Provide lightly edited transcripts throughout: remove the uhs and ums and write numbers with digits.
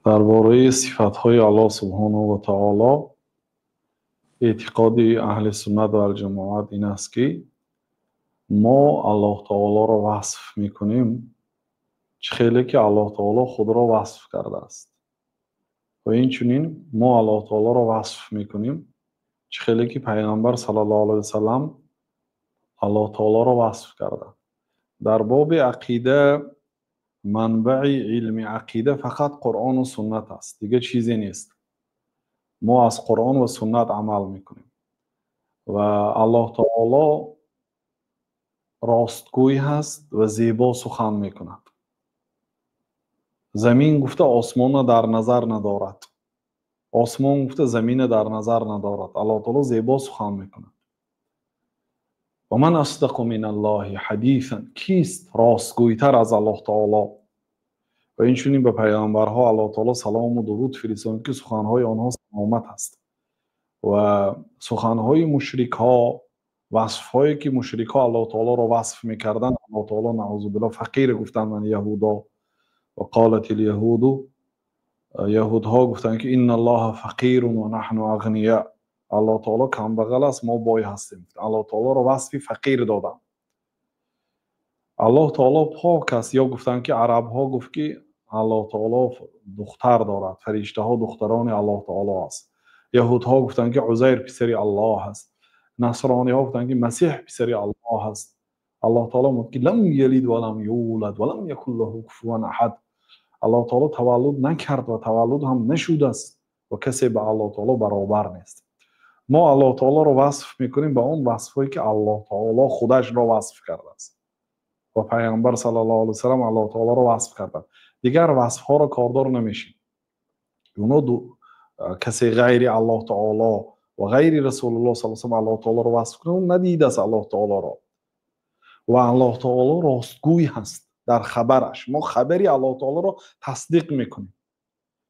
Дар бораи сифатҳои Аллоҳ субҳонаҳу ва таоло эътиқоди аҳли суннат ва алҷамоат ин аст, ки мо Аллоҳ таолоро васф мекунем, чӣ хеле ки Аллоҳ таоло худро васф кардааст, ва инчунин мо Аллоҳ таолоро васф мекунем, чӣ хеле ки Пайғамбар саллаллоҳу алайҳи васаллам Аллоҳ таолоро васф карданд. Дар боби ақида манбаи илми ақида фақат Қуръону суннат аст, дигар чизе нест. Мо аз Қуръон ва суннат амал мекунем ва Аллоҳ таоло ростгӯй ҳаст ва зебо сухан мекунад. Замин гуфта осмонро дар назар надорад, осмон гуфта заминро дар назар надорад. Аллоҳ таоло зебо сухан мекунад. Ва ман асдақу миналлоҳи ҳадисан, кист ростгӯйтар аз Аллоҳ таоло? Ва инчунин ба пайғамбарҳо Аллоҳ таоло салому дуруд фиристод, ки суханҳои онҳо саломат аст ва суханҳои мушрикҳо, васфҳое ки мушрикҳо Аллоҳ таолоро васф мекарданд, Аллоҳ таоло наъузу биллоҳ фақир гуфтанд, ман яҳудо ва қолат ил-яҳуду, яҳудҳо гуфтанд, ки инналлоҳа фақирун ва наҳну ағния, Аллоҳ таоло камбағал аст, мо бой ҳастем. Аллоҳ таолоро васфи фақир доданд. Аллоҳ таоло пок аст. Ё гуфтанд, ки арабҳо гуфт, ки Аллоҳ таоло духтар дорад, фариштаҳо духтарони Аллоҳ таоло аст. Яҳудҳо гуфтанд, ки Узайр писари Аллоҳ аст. Насрониҳо гуфтанд, ки Масеҳ писари Аллоҳ аст. Аллоҳ таоло мегӯяд, ки лам ялид ва лам юлад ва лам якун лаҳу куфуван аҳад. Аллоҳ таоло таваллуд накард ва таваллуд ҳам нашудааст ва касе ба Аллоҳ таоло баробар нест. Мо Аллоҳ таолоро васф мекунем ба он васфҳое, ки Аллоҳ таоло худашро васф кардааст ва Пайғамбар саллаллоҳу алайҳи васаллам Аллоҳ таолоро васф карданд. Дигар васфҳоро кордор намешем. Оно касе ғайри Аллоҳ таоло ва ғайри Расулуллоҳ саллаллоҳу алайҳи васаллам Аллоҳ таолоро васф кунад, надидааст Аллоҳ таолоро. Ва Аллоҳ таоло ростгӯй ҳаст дар хабараш. Мо хабари Аллоҳ таолоро тасдиқ мекунем.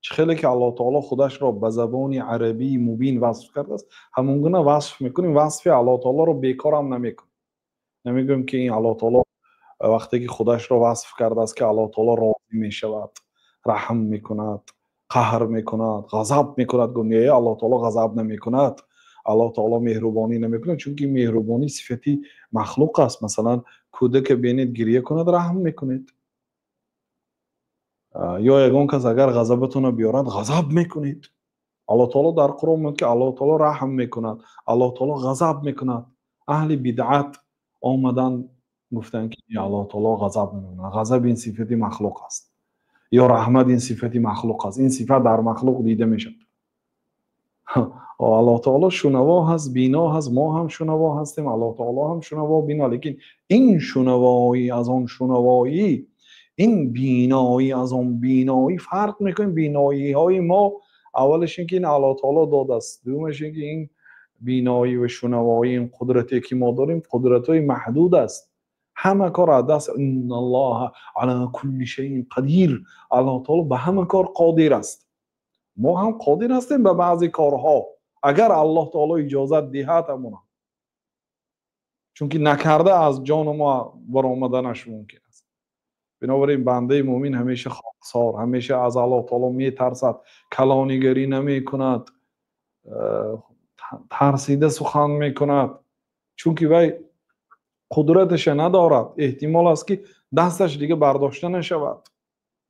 Чӣ хеле ки Аллоҳ таоло худашро ба забони арабии мубин васф кардааст, ҳамон гуна васф мекунем. Васфи Аллоҳ таолоро бекор ҳам намекунем. Намегӯем, ки ин Аллоҳ таоло вақте ки худашро васф кардааст, ки Аллоҳ таоло розӣ мешавад, раҳм мекунад, қаҳр мекунад, ғазаб мекунад, гӯ не, Аллоҳ таоло ғазаб намекунад, Аллоҳ таоло меҳрубонӣ намекунад, чунки меҳрубонӣ сифати махлуқ аст. Масалан, кӯдаке бинед гиря кунад, раҳм мекунед. Ё ягон кас агар ғазабатонро биёрад, ғазаб мекунед. Аллоҳ таоло дар Қуръон мегӯяд, ки Аллоҳ таоло раҳм мекунад, Аллоҳ таоло ғазаб мекунад. Аҳли бидъат омадан гуфтанд, ки Аллоҳ таоло ғазаб намекунад, ғазаб ин сифати махлуқ аст, ё раҳмат ин сифати махлуқ аст, ин сифат дар махлуқ дида мешавад. Аллоҳ таоло шунаво ҳаст, бино ҳаст, мо ҳам шунаво ҳастем, Аллоҳ таоло ҳам шунаво, бино, лекин ин шунавоӣ аз он шунавоӣ, ин биноӣ аз он биноӣ фарқ мекунем. Биноиҳои мо аввалаш ин ки ин Аллоҳ таоло додааст, дуюмаш ин ки ин биноӣ ва шунавоӣ, ин қудрате ки мо дорем, қудратҳои маҳдуд аст. Ҳама кор аз даст инналлоҳа ала кулли шайин қадир, Аллоҳ таоло ба ҳама кор қодир аст. Мо ҳам қодир ҳастем ба баъзе корҳо, агар Аллоҳ таоло иҷозат диҳад ҳамона, чунки накарда аз ҷони мо баромаданаш мумкин аст. Бинобар ин бандаи мӯмин ҳамеша хоксор, ҳамеша аз Аллоҳ таоло метарсад, калонигарӣ намекунад, тарсида сухан мекунад, чунки вай қудраташа надорад. Эҳтимол аст, ки дасташ дига бардошта нашавад,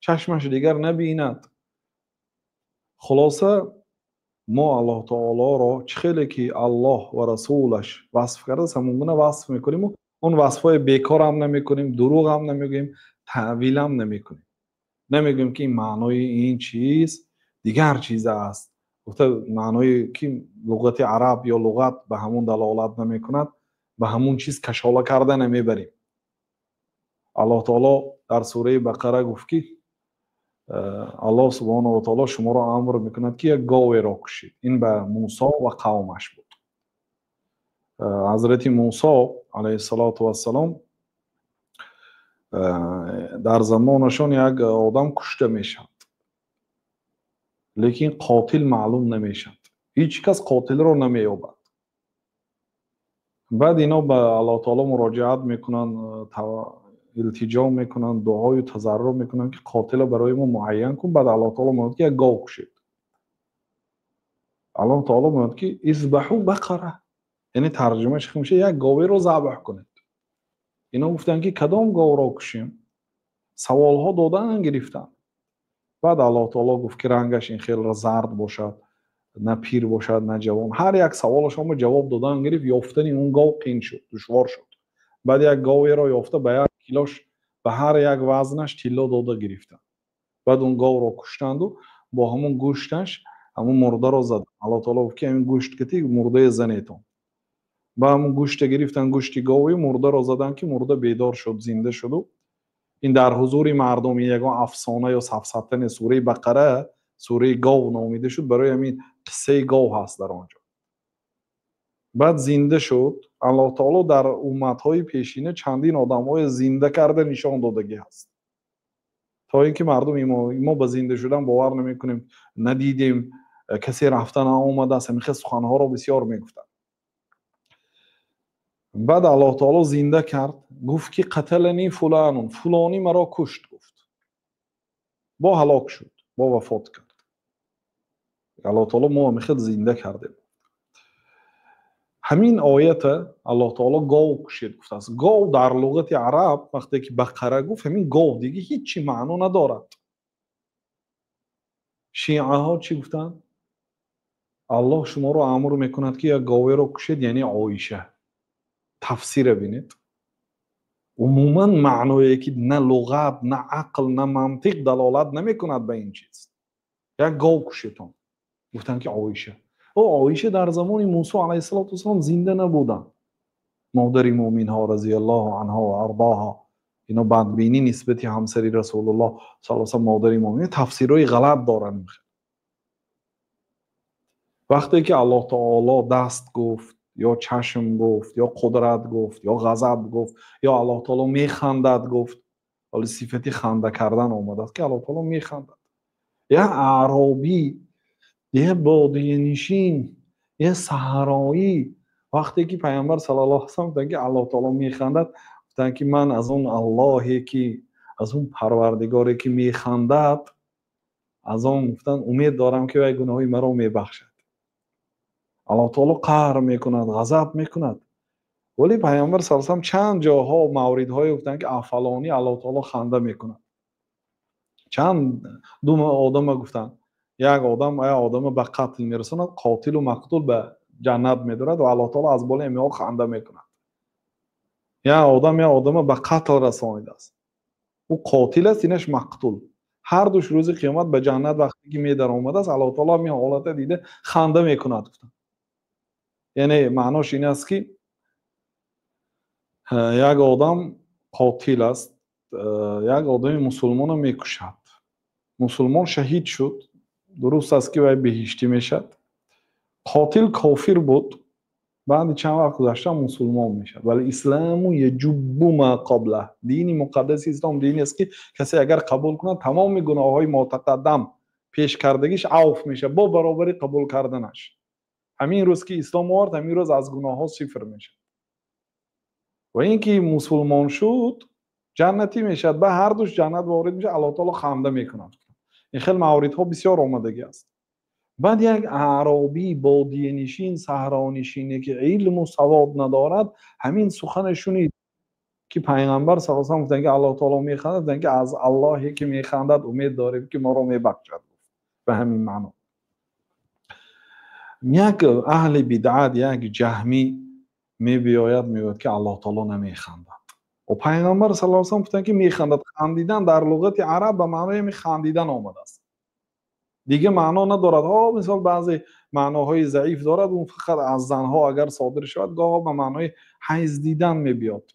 чашмаш дигар набинад. Хулоса, мо Аллоҳ таолоро чӣ хеле ки Аллоҳ ва расулаш васф кардааст, ҳамон гуна васф мекунем. Он васфҳои бекор ҳам намекунем, дурӯғ ҳам намегӯем, таъвил ҳам намекунем. Намегӯем, ки маънои ин чиз дигар чиз аст. Гуфта маъное ки луғати араб ё луғат ба ҳамон далолат намекунад, ба ҳамон чиз кашола карда намебарем. Аллоҳ таоло дар сураи Бақара гуфт, ки Аллоҳ субҳонаҳу ва таоло шуморо амр мекунад, ки як говеро кушед. Ин ба Мусо ва қавмаш буд. Ҳазрати Мусо алайҳиссалоту вассалом дар замонашон як одам кушта мешавад, лекин қотил маълум намешавад, ҳеҷ кас қотилро намеёбад. Баъд ино ба Аллоҳ таоло муроҷиат мекунанд, илтиҷо мекунанд, дуою тазарруъ мекунанд, ки қотила барои мо муайян кун. Баъд Аллоҳ таоло мегӯяд, ки як гов кушед. Аллоҳ таоло мегӯяд, ки избаҳу бақара, яъне тарҷумааш мешавад як говеро забҳ кунед. Ино гуфтанд, ки кадом говро кушем? Саволҳо додан гирифтанд. Баъд Аллоҳ таоло гуфт, ки рангаш ин хел зард бошад, на пир бошад, на ҷавон. Ҳар як саволашонро ҷавоб додан гирифт. Ёфтани он гов қин шуд, душвор шуд. Баъд як говеро ёфта, ба як килош, ба ҳар як вазнаш тилло дода гирифтанд. Баъд он говро куштанду бо ҳамон гӯшташ ҳамон мурдаро заданд. Аллоҳ таоло гуфт, ки ҳамин гӯшт кати мурдае занетон. Ба ҳамон гӯшта гирифтан, гӯшти гови мурдаро заданд, ки мурда бедор шуд, зинда шуду. Ин дар ҳузури мардум, ин ягон афсона ё сафсата не. Сураи Бақара сураи гов номида шуд, барои ҳамин қиссаи гов ҳаст дар он ҷо. Баъд зинда шуд. Аллоҳ таоло дар умматҳои пешина чандин одамҳое зинда карда нишон додагӣ ҳаст, то ин ки мардум мо ба зинда шудан бовар намекунем, надидем, касе рафта наомадааст, ҳамин хел суханҳоро бисёр мегуфтанд. Баъд Аллоҳ таоло зинда кард, гуфт, ки қаталани фуланун, фулонӣ маро кушт, гуфт. Бо ҳалок шуд, бо вафот кард. Аллоҳ таоло мо ҳамин хел зинда кардем. Ҳамин оята Аллоҳ таоло гов кушед гуфтааст. Гов дар луғати араб вақте ки бақара гуфт, ҳамин гов, дига ҳичи маъно надорад. Шиаҳо чӣ гуфтанд? Аллоҳ шуморо амр мекунад, ки як говеро кушед, яъне Оиша. Тафсира бинед. Умуман маъное ки на луғат, на ақл, на мантиқ далолат намекунад ба ин чиз. Як гов кушетон, гуфтанд, ки Оиша. Оиша дар замони Мусо алайҳиссалоту вассалом зинда набуданд, модари муъминҳо разияллоҳу анҳо ва ардоҳо. Ино бадбинӣ нисбати ҳамсари Расулуллоҳ саллаллоҳу алайҳи, модари муъмин, тафсирҳои ғалат доранд. Вақте ки Аллоҳ таоло даст гуфт ё чашм гуфт ё қудрат гуфт ё ғазаб гуфт ё Аллоҳ таоло механдад гуфт, ҳоли сифати ханда кардан омадааст, ки Аллоҳ таоло механдад. Як аъробӣ, як бодиянишин, як саҳроӣ, вақте ки Пайғамбар саллаллоҳу алайҳи васаллам гуфтанд, ки Аллоҳ таоло механдад, гуфтанд, ки ман аз он Аллоҳе, ки аз он Парвардигоре, ки механдад, аз он гуфтанд, умед дорам, ки вай гуноҳи маро мебахшад. Аллоҳ таоло қаҳр мекунад, ғазаб мекунад, вале Пайғамбар саллаллоҳу алайҳи васаллам чанд ҷоҳо, мавридҳое гуфтанд, ки афалонӣ Аллоҳ таоло ханда мекунад. Чанд ду одама гуфтанд. Як одам як одама ба қатл мерасонад, қотилу мақтул ба ҷаннат медорад ва Аллоҳ таоло аз болои ҳаминҳо ханда мекунад. Як одам як одама ба қатл расонидааст, ӯ қотил аст, инаш мақтул, ҳар душ рӯзи қиёмат ба ҷаннат вақте ки медаромадааст, Аллоҳ таоло ҳамин ҳолата дида ханда мекунад, гуфтанд. Яъне маънош ин аст, ки як одам қотил аст, як одами мусулмонро мекушад, мусулмон шаҳид шуд, дуруст аст, ки вай беҳиштӣ мешавад. Қотил кофир буд, баъди чанд вақт гузашта мусулмон мешавад. Вале исламу яҷуббу ма қаблаҳ, дини муқаддаси ислом дине аст, ки касе агар қабул кунад, тамоми гуноҳҳои мотақаддам, пешкардагиш авф мешавад бо баробари қабул карданаш. Ҳамин рӯз ки ислом овард, ҳамин рӯз аз гуноҳҳо сифр мешавад. Ва ин ки мусулмон шуд, ҷаннатӣ мешавад, ба ҳар душ ҷаннат ворид мешавад, Аллоҳ таоло ханда мекунад. Ин хел мавридҳо бисёр омадагӣ аст. Баъд як аъробӣ, бодиянишин, саҳронишине, ки илму савод надорад, ҳамин сухане шунид, ки Пайғамбар саллаллоҳу алайҳи васаллам гуфтанд, ки Аллоҳ таоло механдад, гуфтанд, ки аз Аллоҳе, ки механдад, умед дорем, ки моро мебахшад. Ба ҳамин маъно як аҳли бидъат, як ҷаҳмӣ мебиёяд, мегӯяд, ки Аллоҳ таоло намехандад. Ва Пайғамбар саллаллоҳу алайҳи васаллам гуфтанд, ки механдад. Хандидан дар луғати араб ба маънои ҳамин хандидан омадааст, дига маъно надорад. Ҳо, мисол, баъзе маъноҳои заиф дорад, он фақат аз занҳо агар содир шавад, гоҳо ба маънои ҳайз дидан мебиёд,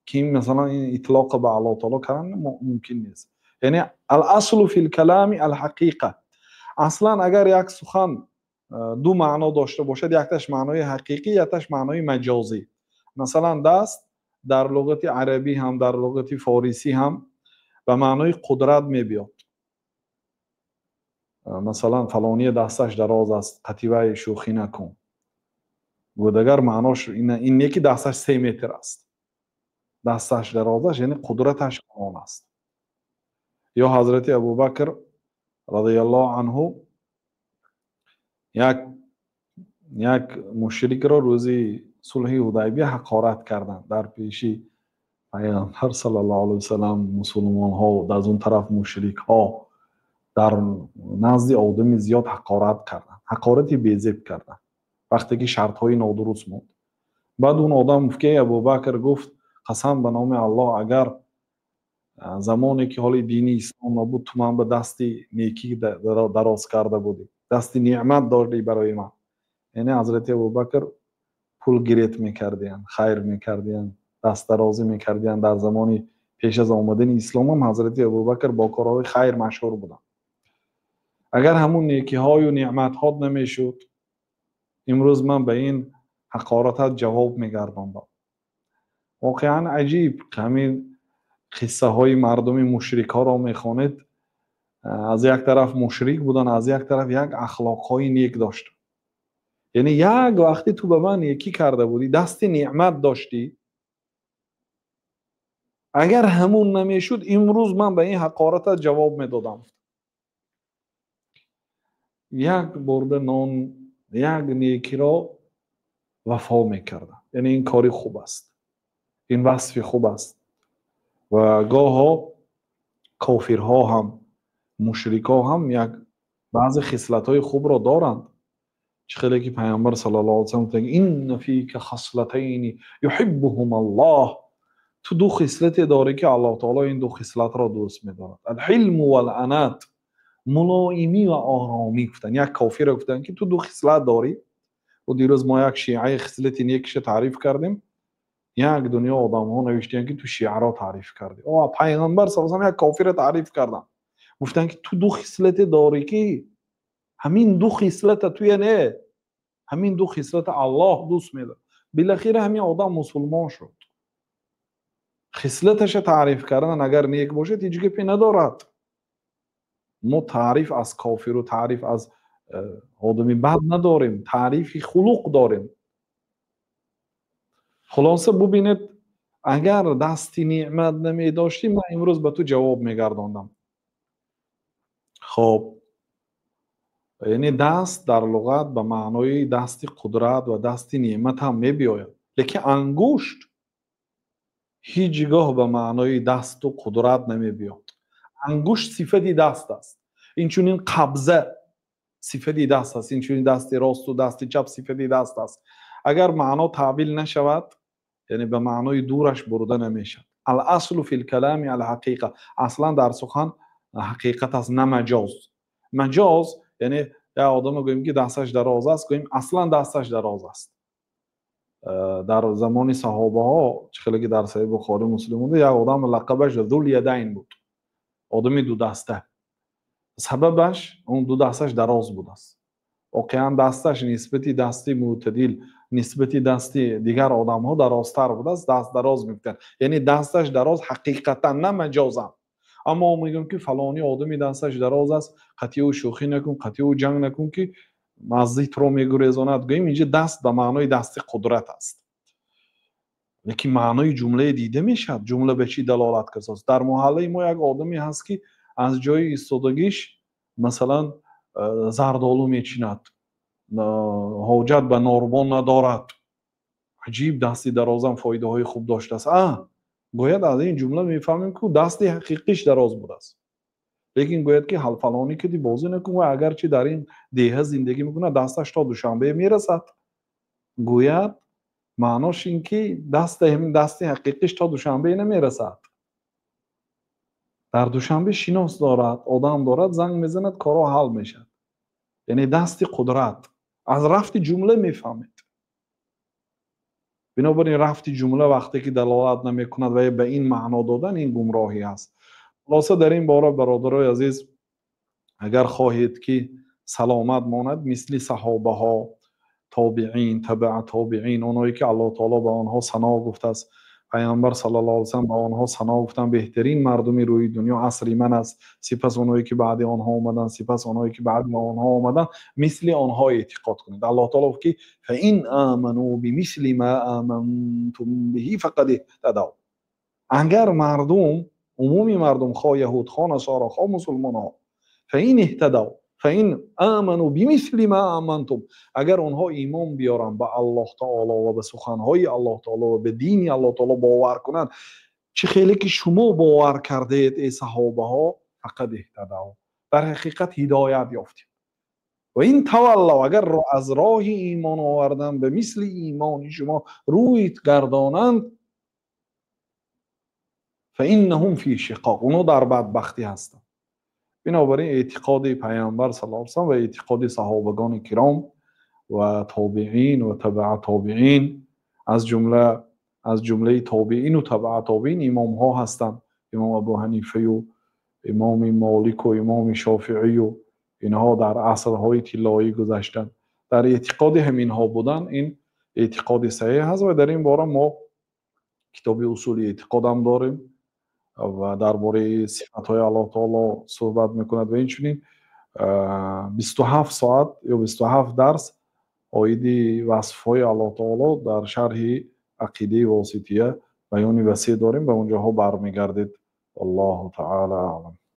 ки масалан ин итлоқа ба Аллоҳ таоло кардан мумкин нест. Яъне аласлу фи лкалами алҳақиқа. Аслан агар як сухан ду маъно дошта бошад, якташ маънои ҳақиқӣ, якташ маънои маҷозӣ. Масалан, даст дар луғати арабӣ ҳам, дар луғати форисӣ ҳам ба маънои қудрат мебиёд. Масалан, фалония дасташ дароз аст, қативай шӯхӣ накун. Гуд, агар маънош ин не, ки дасташ 3 метр аст. Дасташ дарозаш, яъне қудраташ калон аст. Ё ҳазрати Абубакр разияллоҳу анҳу як мушрикро рӯзи сулҳи Ҳудайбия ҳақорат карданд дар пеши пайғамбар саллаллоҳу алайҳи васаллам. Мусулмонҳо аз он тараф мушрикҳо дар назди одами зиёд ҳақорат карданд, ҳақорати безеб карданд вақте ки шартҳои нодуруст монд. Баъд он одам гуфт ки Абубакр гуфт: қасам ба номи Аллоҳ, агар замоне ки ҳоли дини ислом набуд, ту ман ба дасти некӣ дароз карда будӣ, дасти неъмат додӣ барои ман. Яъне ҳазрати Абубакр пул гирет мекардиянд, хайр мекардиянд, дастдарозӣ мекардиянд. Дар замони пеш аз омадани ислом ҳам ҳазрати Абубакр бо корҳои хайр машҳур буданд. Агар ҳамун некиҳою неъматҳот намешуд, имрӯз ман ба ин ҳақоратат ҷавоб мегардондам. Воқеан аҷиб, ҳамин қиссаҳои мардуми мушрикҳоро мехонед, аз як тараф мушрик буданд, аз як тараф як ахлоқҳои нек доштанд. Яъне як вақте ту ба ман некӣ карда будӣ, дасти неъмат доштӣ, агар ҳамун намешуд, имрӯз ман ба ин ҳақоратат ҷавоб медодам. Як бурда нон, як некиро вафо мекардам. Яъне ин кори хуб аст, ин васфи хуб аст. Ва гоҳо кофирҳо ҳам мушрикҳо ҳам як баъзе хислатҳои хубро доранд. Чӣ хеле ки пайғамбар саллаллоҳу алайҳи васаллам гуфтанд: инна фика хаслатайни юҳиббуҳум Аллоҳ. Ту ду хислате дорӣ ки Аллоҳ таоло ин ду хислатро дӯст медорад. Алҳилму валанат, мулоимӣ ва оромӣ гуфтанд. Як кофирро гуфтанд ки ту ду хислат дорӣ. Ӯ дирӯз мо як шиаи хислати некиша таъриф кардем, як дунё одамҳо навиштиянд ки ту шиаро таъриф кардӣ. О, пайғамбар саллаллоҳу алайҳи васаллам як кофирро таъриф карданд, гуфтанд ки ту ду хислате дорӣ ки ҳамин ду хислата туя не, ҳамин ду хислата Аллоҳ дӯст медорад. Билахира ҳамин одам мусулмон шуд. Хислаташа таъриф кардан агар нек бошад, ҳеҷ гапе надорад. Мо таъриф аз кофиру таъриф аз одами бад надорем, таърифи хулуқ дорем. Хулоса бубинед, агар дасти неъмат намедоштӣ, ман имрӯз ба ту ҷавоб мегардондам. Хоб, яъне даст дар луғат ба маънои дасти қудрат ва дасти неъмат ҳам мебиёяд, лекин ангушт ҳеҷ гоҳ ба маънои дасту қудрат намебиёд. Ангушт сифати даст аст, инчунин қабза сифати даст аст, инчунин дасти росту дасти чап сифати даст аст. Агар маъно таъвил нашавад, яъне ба маънои дураш бурда намешавад. Аласлу фил калами алҳақиқа, аслан дар сухан ҳақиқат аст, на маҷоз. Маҷоз яъне як одамро гӯем ки дасташ дароз аст, гӯем аслан дасташ дароз аст. Дар замони саҳобаҳо, чӣ хеле ки дар Саҳиҳи Бухорӣ Муслим буда, як одам лақабаш Зулядайн буд, одами дудаста. Сабабаш он ду дасташ дароз будааст. Воқеан дасташ нисбати дасти мӯътадил, нисбати дасти дигар одамҳо дарозтар будааст, даст дароз мегуфтанд. Яъне дасташ дароз ҳақиқатан, на маҷозан. Аммо мегӯям ки фалони одами дасташ дароз аст, қатъи ӯ шӯхӣ накун, қатъи ӯ ҷанг накун ки маззитро мегурезонад. Гӯем инҷа даст ба маънои дасти қудрат аст. Лекин маънои ҷумлае дида мешавад, ҷумла ба чӣ далолат кардааст. Дар маҳаллаи мо як одаме ҳаст ки аз ҷои истодагиш масалан зардолу мечинад, ҳоҷат ба норбон надорад. Аҷиб, дасти дарозам фоидаҳои хуб доштааст. Гӯяд аз ин ҷумла мефаҳмем ки дасти ҳақиқиш дароз будааст. Лекин гӯяд ки фалони киди бозӣ накун ва агарчи дар ин деҳа зиндагӣ мекунад, дасташ то Душанбе мерасад. Гӯяд маънош ин ки дасти ҳақиқиш то Душанбе намерасад. Дар Душанбе шинос дорад, одам дорад, занг мезанад, корҳо ҳал мешавад. Яъне дасти қудрат аз рафти ҷумла мефаҳмед. Бинобар ин рафти ҷумла вақте ки далолат намекунад ва ба ин маъно додан, ин гумроҳӣ аст. Хулоса дар ин бора бародарои азиз, агар хоҳед ки саломат монад, мисли саҳобаҳо, тобеин, табаа тобеин, оное ки Аллоҳ таоло ба онҳо сано гуфтааст, пайғамбар саллаллоҳу алайҳи васаллам ба онҳо сано гуфтанд, беҳтарин мардуми рӯи дунё асри ман аст, сипас оное ки баъди онҳо омаданд, сипас оное ки баъди онҳо омаданд, мисли онҳо эътиқод кунед. Аллоҳ таоло гуфт ки фаин аману бимисли ма амантум биҳи фақад иҳтадав. Агар мардум, умуми мардум, хо яҳуд, хо насоро, хо мусулмонҳо, فإن اهتدوا فإن آمنوا بمثل ما آمنتم, агар онҳо имон биёранд ба Аллоҳ таоло ва ба суханҳои Аллоҳ таоло ва ба дини Аллоҳ таоло бовар кунанд, чӣ хеле ки шумо бовар кардед, эй саҳобаҳо, فقد اهتدوا, дар ҳақиқат ҳидоят ёфтем. وإن تولوا, агар аз роҳи имон овардан ба мисли имони шумо рӯй гардонанд, فإنهم في شقاق, онҳо дар бадбахтӣ ҳастанд. Бинобар ин, эътиқоди Пайғамбар صلى الله عليه وسلم ва эътиқоди саҳобагони киром ва тобиин ва табаа тобиин, аз ҷумлаи тобиину табаа тобиин имомҳо ҳастанд, имом Абу Ҳанифаю, имоми Молику, имоми Шофиию, инҳо дар асрҳои тиллоӣ гузаштанд. Дар эътиқоди ҳаминҳо будан, ин эътиқоди саҳеҳ аст. Ва дар ин бора мо китоби усули эътиқодам дорем ва дар бораи сифатҳои Аллоҳ таоло суҳбат мекунад ва инчунин 27 соат ё 27 дарс оиди васфҳои Аллоҳ таоло дар шарҳи ақидаи Восития баёни васеъ дорем. Ба он ҷоҳо бармегардед. Аллоҳу таала аълам.